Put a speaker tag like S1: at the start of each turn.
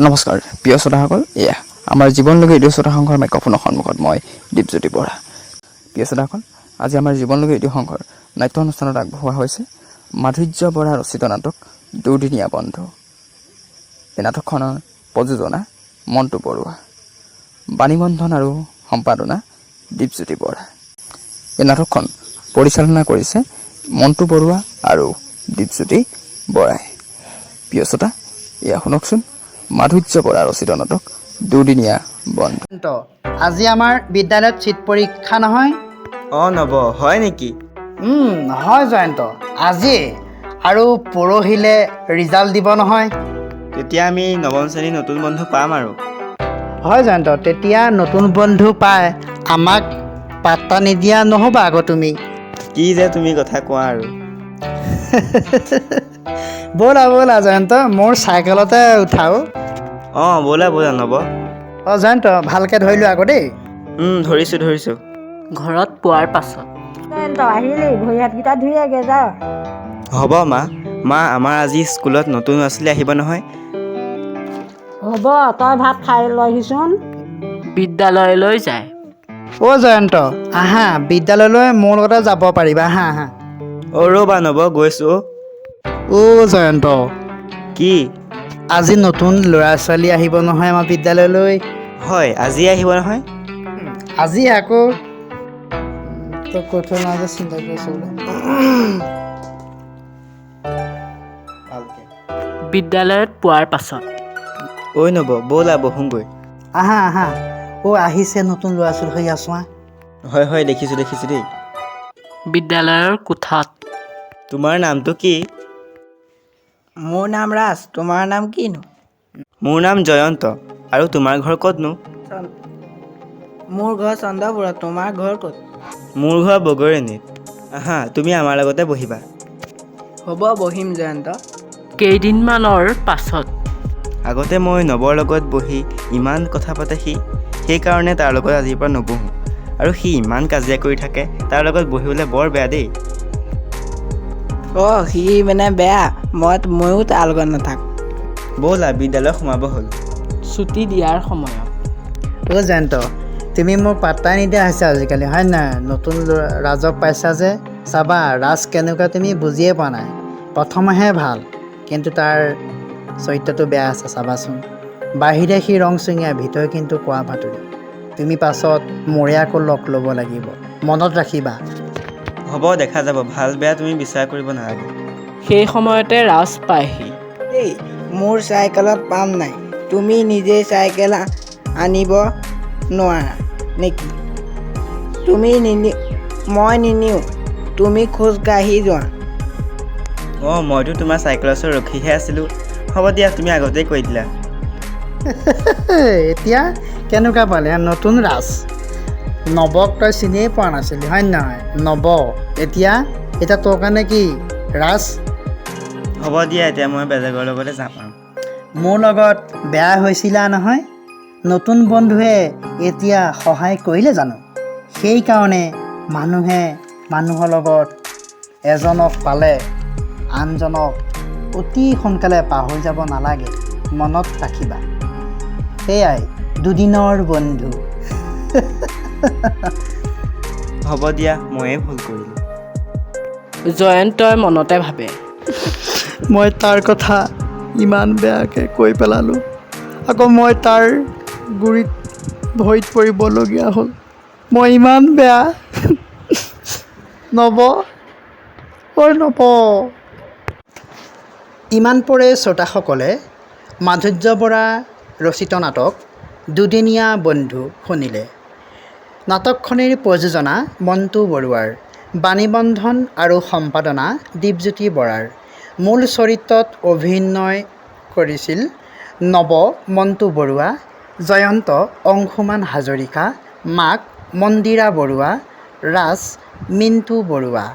S1: নমস্কাৰ প্ৰিয় শ্ৰোতাসকল, এয়া আমাৰ জীৱনলোকী ৰেডিঅ' শ্ৰোতা সংঘৰ মাইক্ৰফোনৰ সন্মুখত মই দীপজ্যোতি বৰা। প্ৰিয় শ্ৰোতাসকল, আজি আমাৰ জীৱনলোকী ৰেডিঅ' সংঘৰ নাট্য অনুষ্ঠানত আগবঢ়োৱা হৈছে মাধুৰ্য বৰা ৰচিত নাটক দুদিনীয়া বন্ধু। এই নাটকখনৰ প্ৰযোজনা মণ্টু বৰুৱা, বাণীবন্ধন আৰু সম্পাদনা দীপজ্যোতি বৰা। এই নাটকখন পৰিচালনা কৰিছে মণ্টু বৰুৱা আৰু দীপজ্যোতি বৰাই। প্ৰিয় শ্ৰোতা, এয়া শুনকচোন মাধুৰ্য বৰা ৰচিত নাটক দুদিনীয়া বন্ধু।
S2: জয়ন্ত, আজি আমাৰ বিদ্যালয়ত চিট পৰীক্ষা নহয়?
S3: অঁ নৱ, হয় নেকি?
S2: হয় জয়ন্ত, আজিয়েই আৰু পৰহিলে ৰিজাল্ট দিব নহয়।
S3: তেতিয়া আমি নৱম শ্ৰেণীৰ নতুন বন্ধু পাম আৰু।
S2: হয় জয়ন্ত, তেতিয়া নতুন বন্ধু পাই আমাক পাত্তা নিদিয়া নহ'বা আকৌ তুমি।
S3: কি যে তুমি কথা কোৱা আৰু।
S2: ব'লা ব'লা জয়ন্ত, মোৰ চাইকেলতে উঠাও।
S3: অঁ, ব'লা ব'লা নৱ।
S2: অঁ জয়ন্ত, ভালকৈ ধৰিলোঁ আকৌ দেই।
S3: ধৰিছোঁ ধৰিছোঁ।
S4: ঘৰত পোৱাৰ পাছত।
S5: জয়ন্ত, আহিলি? ভৰি হাতকেইটা ধুই আগে যা।
S3: হ'ব মা। মা, আমাৰ আজি স্কুলত নতুন ল'ৰা ছোৱালী আহিব নহয়?
S5: হ'ব, তই ভাত খাই লহিচোন।
S4: বিদ্যালয়লৈ যায়।
S2: অ' জয়ন্ত, আহা, বিদ্যালয়লৈ মোৰ লগতে যাব পাৰিবা, আহা আহা।
S3: অঁ ৰ'বা নৱ, গৈছোঁ।
S2: অ' জয়ন্ত।
S3: কি?
S2: আজি নতুন ল'ৰা ছোৱালী আহিব নহয় আমাৰ বিদ্যালয়লৈ।
S3: হয়, আজি আহিব নহয়?
S2: আজি আকৌ তই কৈ থৈ নাই যে চিন্তা কৰিছ বোলে।
S3: ভালকে।
S4: বিদ্যালয়ত পোৱাৰ পাছত।
S3: ঐ নৱ, ব'লা বহোঁগৈ।
S2: আহা আহা। অ' আহিছে নতুন ল'ৰা ছোৱালী, সেইয়া চোৱা।
S3: হয় হয়, দেখিছোঁ দেখিছোঁ দেই।
S4: বিদ্যালয়ৰ কোঠাত।
S3: তোমাৰ নামটো কি?
S6: মোৰ নাম ৰাজ, তোমাৰ নাম কিনো?
S3: মোৰ নাম জয়ন্ত। আৰু তোমাৰ ঘৰ ক'তনো?
S6: মোৰ ঘৰ চন্দ্ৰপুৰত, তোমাৰ ঘৰ ক'ত?
S3: মোৰ ঘৰ বগৰীণীত। আহা, তুমি আমাৰ লগতে বহিবা।
S6: হ'ব, বহিম জয়ন্ত।
S4: কেইদিনমানৰ পাছত।
S3: আগতে মই নৱৰ লগত বহি ইমান কথা পাতে সি, সেইকাৰণে তাৰ লগত আজিৰ পৰা নবহোঁ। আৰু সি ইমান কাজিয়া কৰি থাকে, তাৰ লগত বহিবলৈ বৰ বেয়া দেই।
S6: অঁ, সি মানে বেয়া, ময়ো তাৰ লগত নাথাকোঁ।
S3: ব'লা, বিদ্যালয় সোমাব হ'ল।
S4: ছুটি দিয়াৰ সময়ত।
S2: অ' জয়ন্ত, তুমি মোক পাত্তাই নিদিয়া হৈছে আজিকালি, হয় নহয়? নতুন ৰাজক পাইছা যে, চাবা ৰাজ কেনেকুৱা তুমি বুজিয়ে পোৱা নাই। প্ৰথমহে ভাল, কিন্তু তাৰ চৰিত্ৰটো বেয়া আছে, চাবাচোন। বাহিৰে সি ৰংচঙীয়া, ভিতৰে কিন্তু কোৱা বাতৰি। তুমি পাছত মোৰে আকৌ লগ ল'ব লাগিব, মনত ৰাখিবা।
S3: হ'ব, দেখা যাব, ভাল বেয়া তুমি বিচাৰ কৰিব নালাগে।
S4: সেই সময়তে ৰাজ পায়হি।
S6: দেই, মোৰ চাইকেলত পাম নাই, তুমি নিজেই চাইকেল আনিব নোৱাৰা নেকি? তুমি নিনি, মই নিনিওঁ, তুমি খোজকাঢ়ি যোৱা।
S3: অঁ, মইতো তোমাৰ চাইকেলৰ ওচৰত ৰখিহে আছিলোঁ। হ'ব দিয়া, তুমি আগতেই কৈ দিলা।
S2: এতিয়া কেনেকুৱা পালে নতুন ৰাজ? নৱক তই চিনিয়ে পোৱা নাছিলি, হয় নহয় নৱ? এতিয়া এতিয়া তোৰ কাৰণে কি ৰাজ?
S3: হ'ব দিয়া, এতিয়া মই বেলেগৰ লগতে যাম আৰু।
S2: মোৰ লগত বেয়া হৈছিলা নহয়? নতুন বন্ধুৱে এতিয়া সহায় কৰিলে জানো? সেইকাৰণে মানুহে মানুহৰ লগত এজনক পালে আনজনক অতি সোনকালে পাহৰি যাব নালাগে, মনত ৰাখিবা। সেয়াই দুদিনৰ বন্ধু।
S3: হ'ব দিয়া, ময়ে ভুল কৰিলোঁ।
S4: জয়ন্তই মনতে ভাবে।
S2: মই তাৰ কথা ইমান বেয়াকৈ কৈ পেলালোঁ, আকৌ মই তাৰ গুৰিত ভৰিত পৰিবলগীয়া হ'ল। মই ইমান বেয়া। নৱ, ঐ নৱ। ইমান পৰে শ্ৰোতাসকলে মাধুৰ্য বৰা ৰচিত নাটক দুদিনীয়া বন্ধু শুনিলে। নাটকখনিৰ প্ৰযোজনা মণ্টু বৰুৱাৰ, বাণীবন্ধন আৰু সম্পাদনা দীপজ্যোতি বৰাৰ। মূল চৰিত্ৰত অভিনয় কৰিছিল নৱ মণ্টু বৰুৱা, জয়ন্ত অংশুমান হাজৰিকা, মাক মন্দিৰা বৰুৱা, ৰাজ মিণ্টু বৰুৱা।